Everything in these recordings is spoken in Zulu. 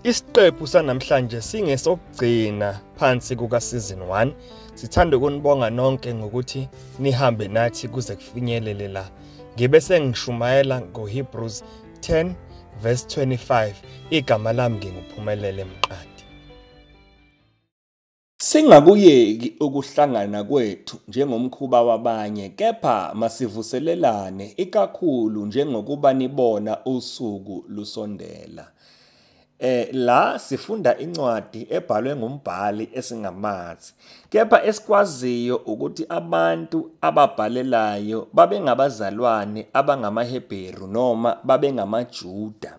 Isiqephu sanamhlanje singesokugcina phansi kuka season 1. Sithanda ukunibonga nonke ngokuthi nihambe nathi kuze kufinyelele la. Ngibe sengishumayela ngoHebrews 10 verse 25. Igama lami nginguPhumelele Mqadi. Singakuyeki ukuhlangana kwethu njengomkhuba wabanye, kepha masivuselelane ikakhulu njengokuba nibona usuku lusondela. La sifunda incwadi ebhalwe ngumbhali esingamazi, kepha esikwaziyo ukuthi abantu ababhalelayo babengabazalwane abangamaHebheru noma babengamaJuda.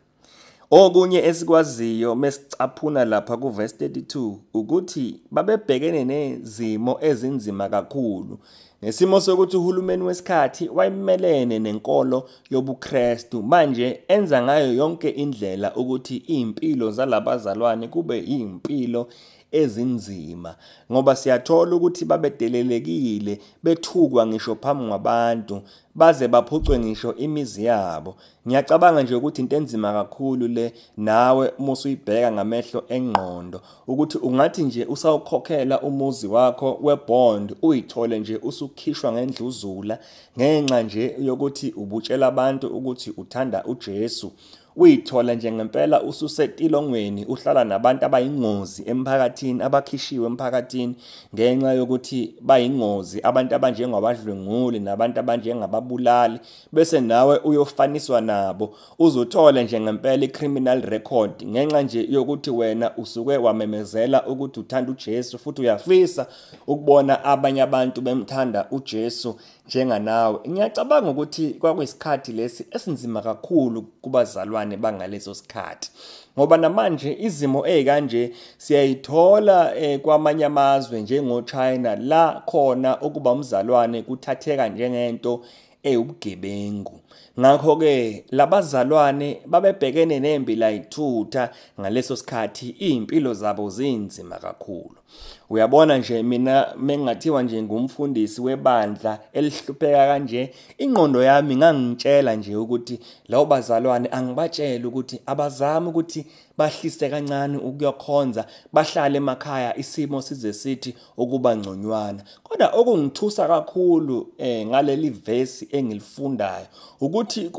Okunye esikwaziyo mesicaphuna lapha kuverse 32 ukuthi babebhekene nezimo ezinzima kakhulu, ngesimo sokuthi uhulumeni wesikhathi wayemelene nenkolo yobuKristu, manje enza ngayo yonke indlela ukuthi impilo zalabazalwane kube impilo ezinzima, ngoba siyathola ukuthi babedelelekile, bethukwa ngisho phambi kwabantu, baze baphucwe ngisho imizi yabo. Ngiyacabanga nje ukuthi into enzima kakhulu le, nawe uma usuyibheka ngamehlo engqondo, ukuthi ungathi nje usawukhokhela umuzi wakho webond, uyithole nje usukhishwa ngendluzula ngenxa nje yokuthi ubutshela abantu ukuthi uthanda uJesu. Uyithola nje ngempela ususetilongweni, uhlala nabantu abayingozi emphakathini, abakhishiwe emphakathini ngenxa yokuthi bayingozi, abantu abanjengabadlwenguli nabantu abanjengababulali, bese nawe uyofaniswa nabo. Uzothola nje ngempela i-criminal record ngenxa nje yokuthi wena usuke wamemezela ukuthi uthanda uJesu futhi uyafisa ukubona abanye abantu bemthanda uJesu njenganawe. Ngiyacabanga ukuthi kwakuyisikhathi lesi esinzima kakhulu kubazalwane bangaleso sikhathi, ngoba namanje izimo ezikanje siyayithola kwamanye amazwe njengoChina, la khona ukuba umzalwane kuthatheka njengento ewubugebengu. Ngakho-ke labazalwane babebhekene nempila ithutha ngaleso sikhathi, iy'mpilo zabo zinzima kakhulu. Uyabona nje mina mengathiwa nje ngumfundisi webandla elihlupheka kanje, ingqondo yami ngangitshela nje ukuthi lawo bazalwane angibatshele ukuthi abazame ukuthi bahlise kancane ukuyokhonza, bahlale emakhaya isimo size sithi ukuba ngconywana. Kodwa okungithusa kakhulu ngaleli vesi engilifundayo ukuthi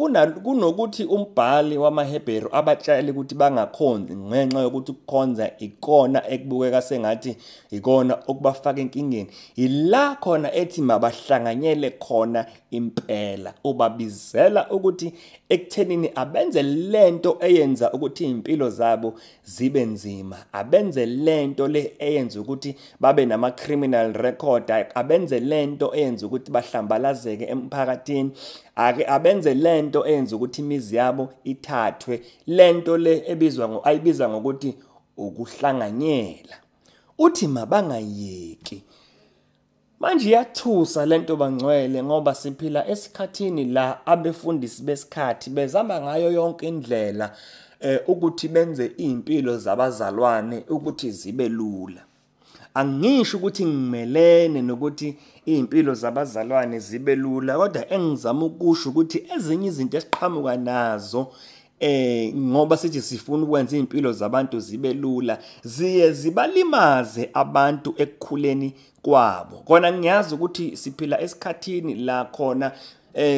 kunokuthi umbhali wamaHebheru abatshele ukuthi bangakhonzi ngenxa yokuthi ukukhonza ikona ekubukeka sengathi ikona okubafaka enkingeni, ila khona ethi mabahlanganyele khona impela. Ubabizela ukuthi ekuthenini abenze lento eyenza ukuthi impilo zabo zibe nzima, abenze lento le eyenza ukuthi babe nama criminal record, abenze lento eyenza ukuthi bahlambalazeke emphakathini, ake abenze lento eyenza ukuthi imizi yabo ithathwe, lento le ebizwa ayibiza ngokuthi ukuhlanganyela. Uthi mabangayeki. Manje iyathusa lento bangcwele, ngoba siphila esikhathini la abefundisi besikhathi bezama ngayo yonke indlela ukuthi benze impilo zabazalwane ukuthi zibe lula. Angisho ukuthi ngimelene nokuthi impilo zabazalwane zibe lula, kodwa engizama ukusho ukuthi ezinye izinto esiqhamuka nazo ngoba sithi sifuna ukwenza impilo zabantu zibe lula, ziye zibalimaze abantu ekukhuleni kwabo. Kona ngiyazi ukuthi siphila esikhathini la khona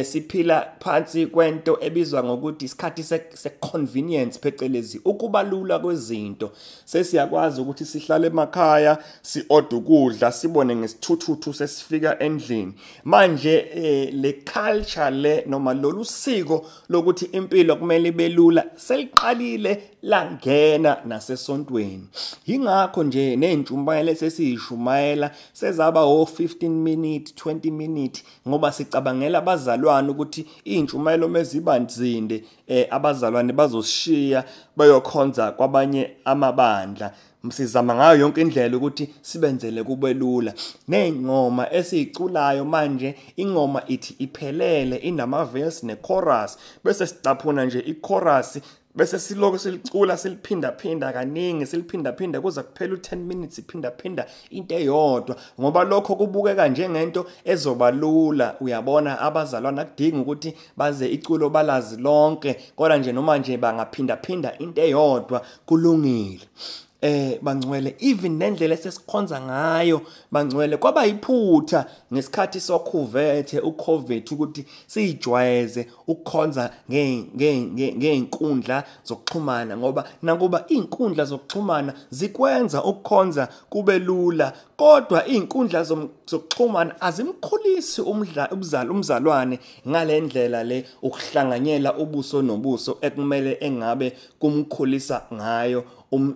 siphila phansi kwento ebizwa ngokuthi isikhathi se-convenience, phecelezi ukuba lula kwezinto. Sesiyakwazi ukuthi sihlale emakhaya, si-order ukudla, sibone ngesithuthuthu sesifika endlini. Manje le culture le noma lolu siko lokuthi impilo kumele ibe lula seliqalile langena nasesontweni. Yingakho nje nezintshumayelo esesiyishumayela sezaba o-15 minute, 20 minute, ngoba sicabangela abazalwane ukuthi iy'ntshumayelo mezibanzinde abazalwane bazoshiya bayokhonza kwabanye amabandla. Sizama ngayo yonke indlela ukuthi sibenzele kube lula. Ney'ngoma esiyiculayo manje, ingoma ithi iphelele inamavesi nechorus, bese sicaphuna nje ichorus Bese siloko silicula siliphinda phinda kaningi, siliphinda phinda kuze kuphele u10 minutes iphinda phinda into eyodwa, ngoba lokho kubukeka njengento ezoba lula. Uyabona, abazalwane akudingi ukuthi baze iculo balazi lonke, kodwa nje noma nje bangaphinda phinda into eyodwa kulungile. Bangcwele, even nendlela esesikhonza ngayo bangcwele, kwaba iphutha ngesikhathi sokhuvethe uCovid ukuthi sijwayeze ukukhonza ngeinkundla zokuxhumana, ngoba nakuba izinkundla zokuxhumana zikwenza ukukhonza kube lula, kodwa izinkundla zokuxhumana azimkhulisi umzalwane ngalendlela le ukuhlanganyela ubuso nobuso ekumele engabe kumkhulisa ngayo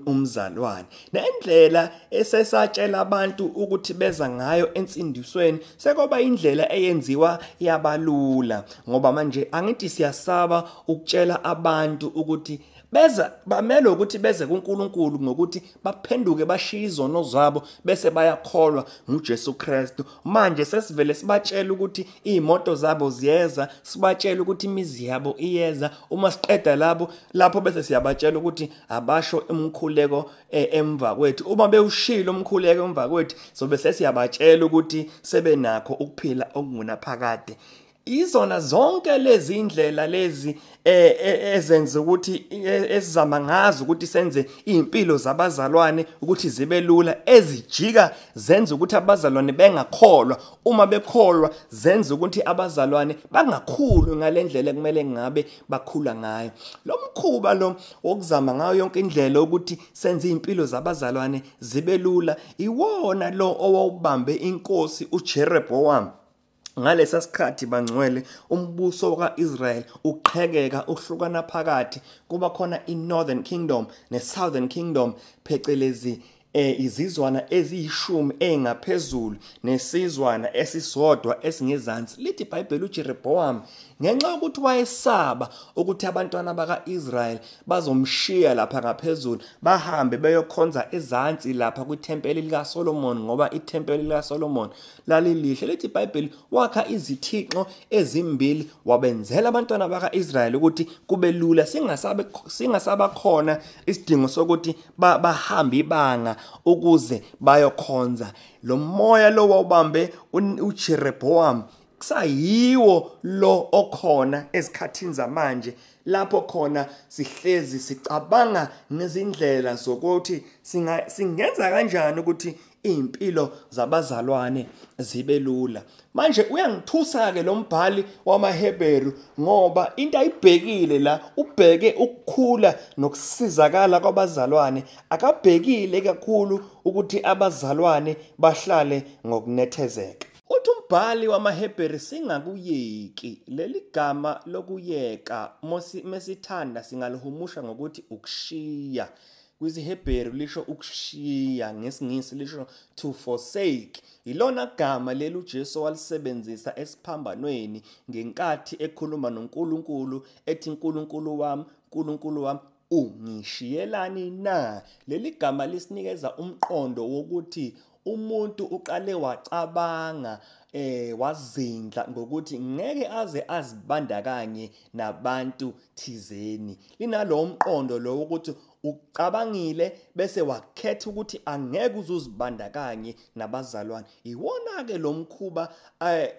umzalwane. Nendlela esesatshela abantu ukuthi beza ngayo ensindisweni sekoba indlela eyenziwa yabalula, ngoba manje angithi siyasaba ukutshela abantu ukuthi beza bamele ukuthi beze kuNkulunkulu ngokuthi baphenduke bashiye izono zabo bese bayakholwa nguJesu Kristu. Manje sesivele sibatshela ukuthi iy'moto zabo ziyeza, sibatshela ukuthi imizi yabo iyeza. Uma siqeda labo lapho bese siyabatshela ukuthi abasho umkhuleko emva kwethu. Uma bewushilo umkhuleko emva kwethu sobe sesiyabatshela ukuthi sebenakho ukuphila okungunaphakade. Izona zonke lezi indlela lezi ezenza ukuthi esizama ngazo ukuthi senze impilo zabazalwane ukuthi zibe lula, ezijika zenza ukuthi abazalwane bengakholwa, uma bekholwa zenza ukuthi abazalwane bangakhuli ngalendlela ekumele ngabe bakhula ngayo. Lo mkhuba lo wokuzama ngayo yonke indlela ukuthi senze impilo zabazalwane zibe lula iwona lo owawubambe inkosi uJeroboam. Ngalesa sikhathi bangcwele, umbuso kaIsrael uqhekeka uhlukana phakathi, kuba khona iNorthern Kingdom neSouthern Kingdom, phecelezi izizwana eziyishumi engaphezulu nesizwana esisodwa esingezansi. Lithi iBhayibheli uJeroboam ngenxa yokuthi wayesaba ukuthi abantwana bakaIsrael bazomshiya lapha ngaphezulu bahambe beyokhonza ezansi lapha kwithempeli likaSolomon, ngoba ithempeli likaSolomon lalilihle. Lithi iBhayibheli wakha izithixo ezimbili wabenzela abantwana bakaIsrael ukuthi kube lula, singasaba khona isidingo sokuthi bahambe ibanga ukuze bayokhonza. Lo moya lo wawubambe uJeroboam kusayiwo lo okhona ezikhathini zamanje, lapho khona sihlezi sicabanga ngezindlela zokuthi singenza kanjani ukuthi impilo zabazalwane zibe lula. Manje uyangithusa ke lo mbhali wamaHebheru, ngoba into ayibhekile la, ubheke ukukhula nokusizakala kwabazalwane, akabhekile kakhulu ukuthi abazalwane bahlale ngokunethezeka. Uthi umbhali wamaHebheru singakuyeki. Leli gama lokuyeka mesithanda singalihumusha ngokuthi ukushiya. KwisiHebheru lisho ukushiya, ngesiNgisi lisho to forsake. Ilona gama leli uJesu walisebenzisa esiphambanweni ngenkathi ekhuluma noNkulunkulu ethi uNkulunkulu wami, uNkulunkulu wami ungishiyelani na? Leli gama lisinikeza umqondo wokuthi umuntu uqale wacabanga wazindla ngokuthi ngeke aze azibandakanye nabantu thizeni. Linalo mqondo lo ukuthi ucabangile bese wakhetha ukuthi angeke uzuzibandakanye nabazalwane. Iwona ke lo mkhuba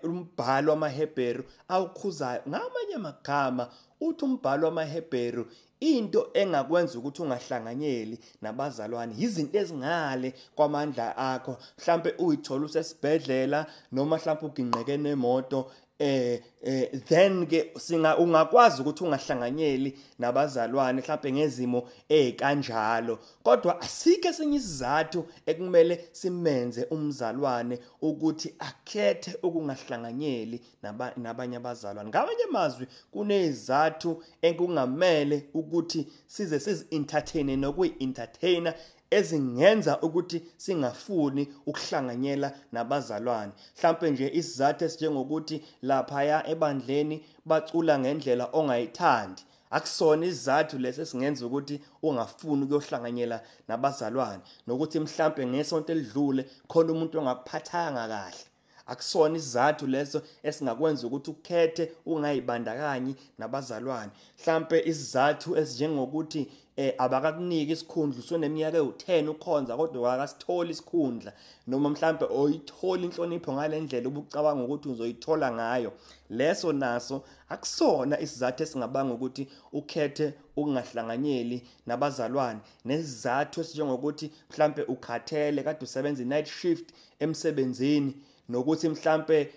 umbhalo wamaHebheru awukhuzayo. Ngamanye amagama uthi umbhalo wamaHebheru into engakwenza ukuthi ungahlanganyeli nabazalwane izinto ezingale kwamandla akho. Mhlambe uyithola usesibhedlela noma mhlambe uginqeke nemoto, then ke ungakwazi ukuthi ungahlanganyeli nabazalwane mhlambe ngezimo ezikanjalo. Kodwa asikho esinye isizathu ekumele simenze umzalwane ukuthi akhethe ukungahlanganyeli nabanye abazalwane. Ngamanye amazwi kunezizathu ekungamele ukuthi size sizi-entertaine nokuyi-entertainer ezingenza ukuthi singafuni ukuhlanganyela nabazalwane. Mhlambe nje isizathu esinjengokuthi laphaya ebandleni bacula ngendlela ongayithandi, akusona isizathu lesi esingenza ukuthi ungafuni ukuyohlanganyela nabazalwane. Nokuthi mhlambe ngesonto elidlule khona umuntu ongakuphathanga kahle, Akusona isizathu leso esingakwenza ukuthi ukhethe ungayibandakanyi nabazalwane. Mhlambe isizathu esinjengokuthi abakakuniki isikhundla, usuneminyaka ewu10 ukhonza kodwa akasitholi isikhundla, noma mhlambe oyithola inhlonipho ngalendlela ubucabanga ukuthi uzoyithola ngayo. Leso naso akusona isizathu esingabanga ukuthi ukhethe ukungahlanganyeli nabazalwane. Nesizathu esinjengokuthi mhlambe ukhathele, kade usebenza i-night shift emsebenzini, nokuthi mhlambe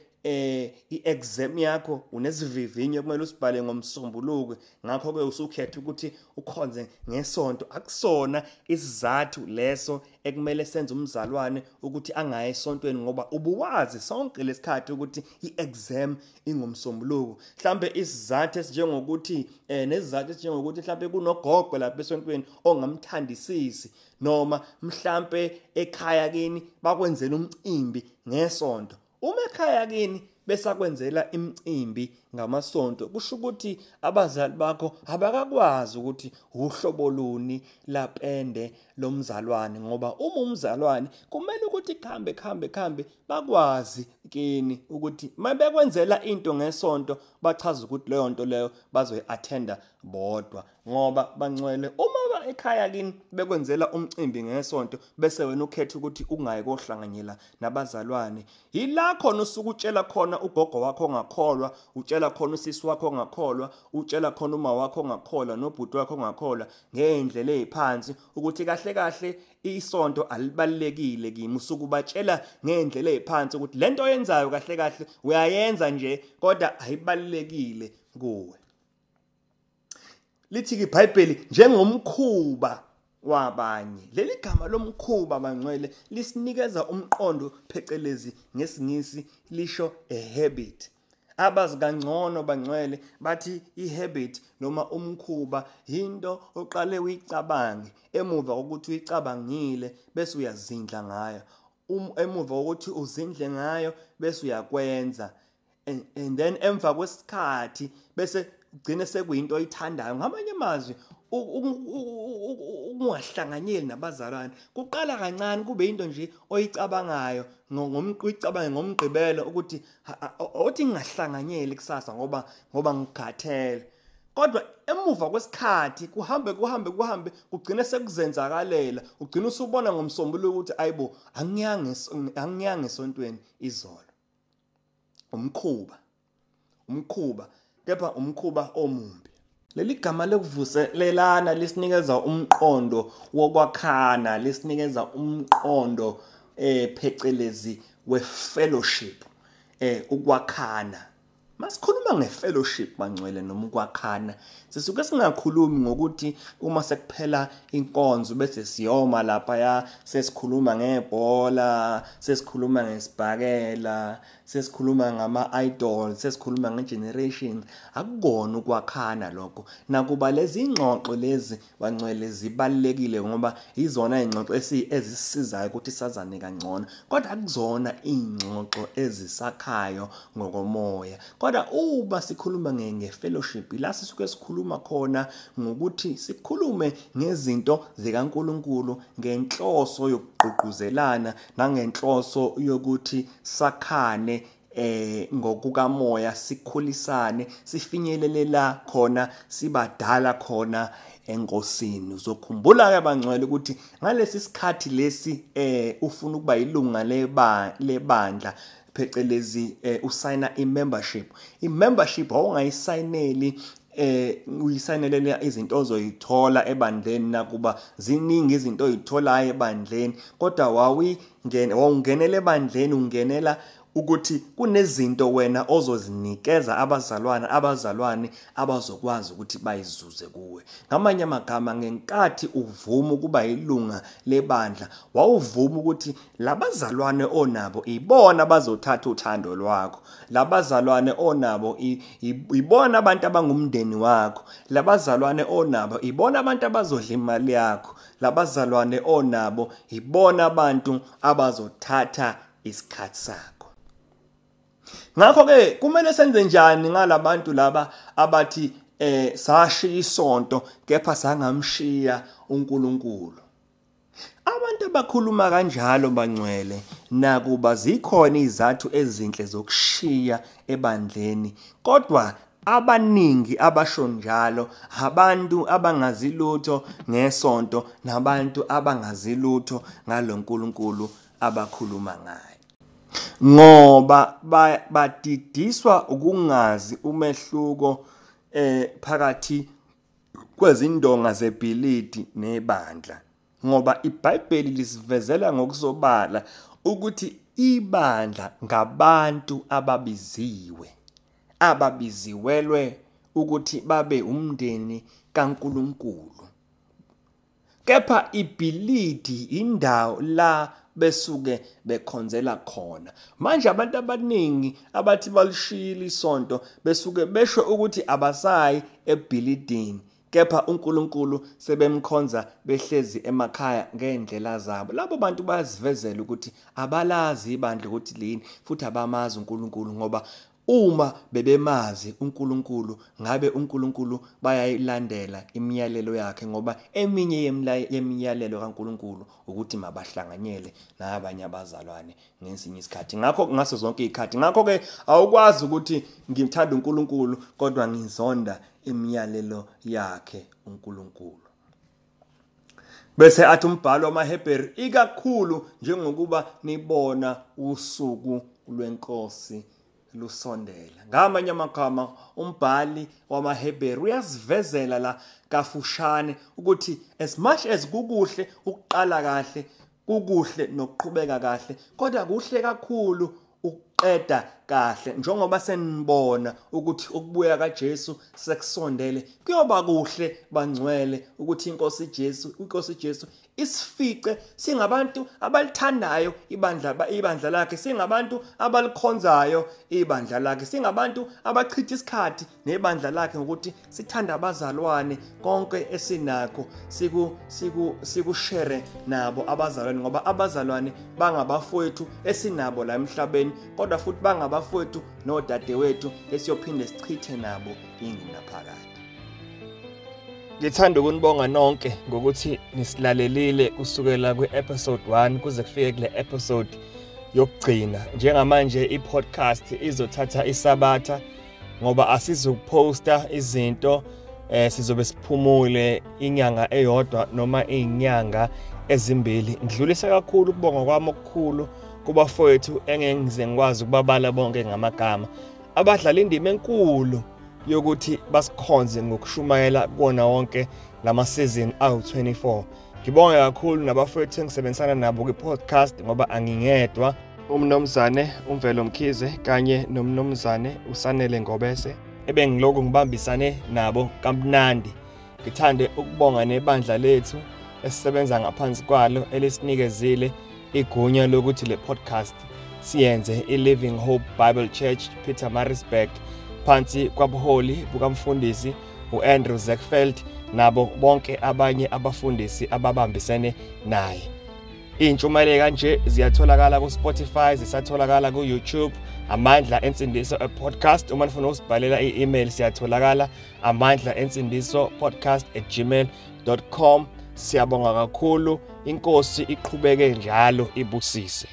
i-exam yakho unesivivinyo kumele usibhale ngomsombuluko, ngakho ke usukhetha ukuthi ukhonze ngesonto. Akusona isizathu leso ekumele senze umzalwane ukuthi angayi esontweni, ngoba ubuwazi sonke lesikhathi ukuthi i-exam ingomsombuluko. Mhlambe isizathu esinjengokuthi nesizathu esinjengokuthi mhlambe kunogogo lapha esontweni ongamthandisisi, noma mhlambe ekhaya kini bakwenzela umcimbi ngesonto. Uma ekhaya kini besakwenzela imicimbi ngamasonto, kusho ukuthi abazali bakho abakakwazi ukuthi uhlobo luni lapende lomzalwane, ngoba uma umzalwane kumele ukuthi khambe khambe khambe bakwazi kini ukuthi mabekwenzela into ngesonto bachaza ukuthi leyo nto leyo bazoyi-attenda bodwa. Ngoba bangcwele, uma ekhaya kini bekwenzela umcimbi ngesonto bese wena ukhetha ukuthi ungayi kohlanganyela nabazalwane, yila khona usuke utshela khona ugogo wakho ongakholwa, utshela khona usisi wakho ongakholwa, utshela khona uma wakho ongakholwa nobhuti wakho ongakholwa ngendlela eziphansi ukuthi kahle kahle isonto alibalekile kimi. Usuke ubatshela ngendlela eziphansi ukuthi lento oyenzayo kahle kahle uyayenza nje kodwa ayibalekile kuwe. Lithi iBhayibheli njengomkhuba wabanye. Leli gama lomkhuba bangcwele lisinikeza umqondo phecelezi ngesiNgisi lisho a habit. Abazi kangcono bangcwele bathi i-habit noma umkhuba into oqale uyicabange, emuva kokuthi uyicabangile bese uyazindla ngayo, emuva kokuthi uzindle ngayo bese uyakwenza, and then emva kwesikhathi bese ugcine sekuyinto oyithandayo. Ngamanye amazwi, ukungahlanganyeli nabazalwane kuqala kancane kube into nje oyicabangayo uyicabange ngomgqibelo ukuthi othi ngingahlanganyeli kusasa ngoba ngikhathele, kodwa emuva kwesikhathi kuhambe kuhambe kuhambe kugcine sekuzenzakalela, ugcine usubona ngomsombuluko ukuthi ayibo angiyanga esontweni izolo. Umkhuba, umkhuba, kepha umkhuba omumbi. Leli gama lokuvuselelana lisinikeza umqondo wokwakhana, lisinikeza umqondo phecelezi we-fellowship, ukwakhana. Masikhuluma nge-fellowship bangcwele noma ukwakhana, sisuke singakhulumi ngokuthi uma sekuphela inkonzo bese siyoma laphaya sesikhuluma ngebhola, sesikhuluma ngesibhakela, sesikhuluma ngama-idols, sesikhuluma nge-generation. Akukona ukwakhana lokho. Nakuba lezi ingxoxo lezi bangcwele zibalulekile ngoba izona ingxoxo ezisisizayo ukuthi sazane kangcono, kodwa akuzona ingxoxo ezisakhayo ngokomoya. Kodwa uma sikhuluma nge-fellowship, la sisuke sikhuluma khona ngokuthi sikhulume ngezinto zikaNkulunkulu ngenhloso yokugqugquzelana nangenhloso yokuthi sakhane ngokukamoya, sikhulisane, sifinyelele la khona sibadala khona enkosini. Uzokhumbula ke bangcwele ukuthi ngalesi sikhathi lesi ufuna ukuba ilunga lebandla phecelezi usayina i-membership. I-membership awungayisayineli uyisayinelela izinto ozoyithola ebandleni, nakuba ziningi izinto oyitholayo ebandleni, kodwa wawungenela ebandleni ungenela ukuthi kunezinto wena ozozinikeza abazalwane abazokwazi ukuthi bayizuze kuwe. Ngamanye amagama, ngenkathi uvuma ukuba ilunga lebandla, wawuvuma ukuthi labazalwane onabo ibona bazothatha uthando lwakho, labazalwane onabo ibona abantu abangumndeni wakho, labazalwane onabo ibona abantu abazodla imali yakho, labazalwane onabo ibona abantu abazothatha isikhathi sakho. Ngakho-ke kumele senze njani ngalabantu laba abathi sashiya isonto kepha sangamshiya uNkulunkulu? Abantu abakhuluma kanjalo bangcwele Nakuba zikhona izathu ezinhle zokushiya ebandleni, kodwa abaningi abasho njalo abantu abangazi lutho ngesonto nabantu abangazi lutho ngaloNkulunkulu abakhuluma ngaye, ngoba badidiswa ukungazi umehluko phakathi kwezindonga zebhilidi nebandla. Ngoba iBhayibheli lisivezela ngokusobala ukuthi ibandla ngabantu ababiziwe, ababiziwelwe ukuthi babe umndeni kaNkulunkulu. Kepha ibhilidi indawo la besuke bekhonzela khona. Manje abantu abaningi abathi balishiyile isonto besuke besho ukuthi abasayi ebhilidini, kepha uNkulunkulu sebemkhonza behlezi emakhaya ngendlela zabo. Labo bantu bayazivezela ukuthi abalazi ibandla ukuthi lini, futhi abamazi uNkulunkulu, ngoba uma bebemazi uNkulunkulu ngabe uNkulunkulu bayayilandela imiyalelo yakhe, ngoba eminye yemiyalelo kaNkulunkulu ukuthi mabahlanganyele nabanye abazalwane ngesinye isikhathi, ngakho ngaso zonke izikhathi. Ngakho ke awukwazi ukuthi ngithanda uNkulunkulu kodwa ngizonda imiyalelo yakhe uNkulunkulu. Bese athi umbhalo wamaHebheru, ikakhulu njengokuba nibona usuku lwenkosi lusondela. Ngamanye amagama umbhali wamaHebheru uyasivezela la kafushane ukuthi as much as kukuhle ukuqala kahle, kukuhle nokuqhubeka kahle, kodwa kuhle kakhulu ukuqeda kahle. Njengoba senibona ukuthi ukubuya kaJesu sekusondele, kuyoba kuhle bangcwele ukuthi inkosi Jesu isifice singabantu abalithandayo ibandla lakhe, singabantu abalikhonzayo ibandla lakhe, singabantu abachitha isikhathi nebandla lakhe ngokuthi sithanda abazalwane, konke esinakho sikushere nabo abazalwane, ngoba abazalwane bangabafowethu esinabo la emhlabeni, kodwa futhi bangabafowethu nodadewethu esiyophinde sichithe nabo ingunaphakade. Ngithanda ukunibonga nonke ngokuthi nisilalelile kusukela kwi-episode 1 kuze kufike kule episode yokugcina. Njengamanje i-podcast izothatha isabatha ngoba asizukuposta izinto, sizobe siphumule inyanga eyodwa noma izinyanga ezimbili. Ngidlulisa kakhulu ukubonga kwami okukhulu kubafowethu engeke ngize ngikwazi ukubabala bonke ngamagama, abadlala indima enkulu yokuthi basikhonze ngokushumayela kuwona wonke lama season awu-24. Ngibonge kakhulu nabafowethu engisebenzisana nabo kwi-podcast ngoba angingedwa, umnomzane uMvelo Mkhize kanye nomnomzane uSanele Ngobese ebengilokhu ngibambisane nabo kamnandi. Ngithande ukubonga nebandla lethu esisebenza ngaphansi kwalo elisinikezile igunya lokuthi le podcast siyenze, i-Living Hope Bible Church Pietermaritzburg, phansi kwabuholi bukamfundisi uAndrew Zekfeld nabo bonke abanye abafundisi ababambisene naye. Iy'ntshumayelo kanje ziyatholakala ku-Spotify, zisatholakala ku-YouTube, Amandla Ensindiso podcast. Uma nifuna ukusibhalela i-email siyatholakala amandlaensindisopodcast@gmail.com. Siyabonga kakhulu, inkosi iqhubeke njalo ibusise.